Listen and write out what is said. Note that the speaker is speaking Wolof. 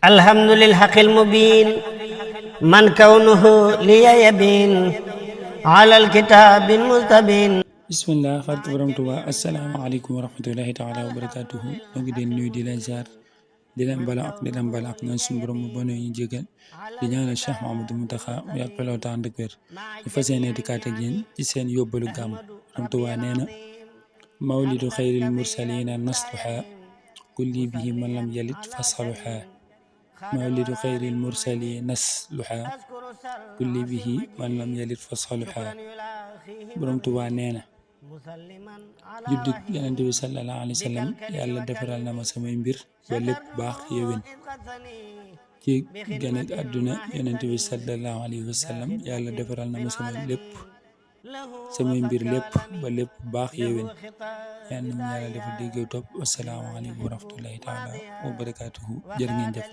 الحمد للحق المبين من كونه لي يبين على الكتاب المستبين. bismillah fat borom Tuuba asalaamaaleykum wa rahmatullahi taala wa barakatuhu ñoo ngi leen nuyu di leen ziar di leen bala ak ñaan suñu borom mu bone ñu jégal di ñaanal Cheikh Mahamadou Mountakha mu yàgg fi lool tànd ak wér di fas yéene di kaat ak yéen ci seen yóbbalu gàmm. borom Tuuba nee na mawlidu xayril mursalina nasluha kulli bihi man lam yalit fasaluha mawlidu xayril mursalina nasluha kulli bihi man lam yalit fasaluha. borom Tuuba nee na juddug yonent bi sallallahu alayhi wa sallam yàlla defaral na ma samay mbir ba lépp baax yéwén ci gën ak àdduna yonent bi sallallahu alayhi wa sallam yàlla defaral na ma samay mbir lépp ba lépp baax yéwén yal nañu yàlla dafa dégg topp wasalaamaaleykum wa rahmatullahi taala wa barakaatuhu jërë ngeen jëf.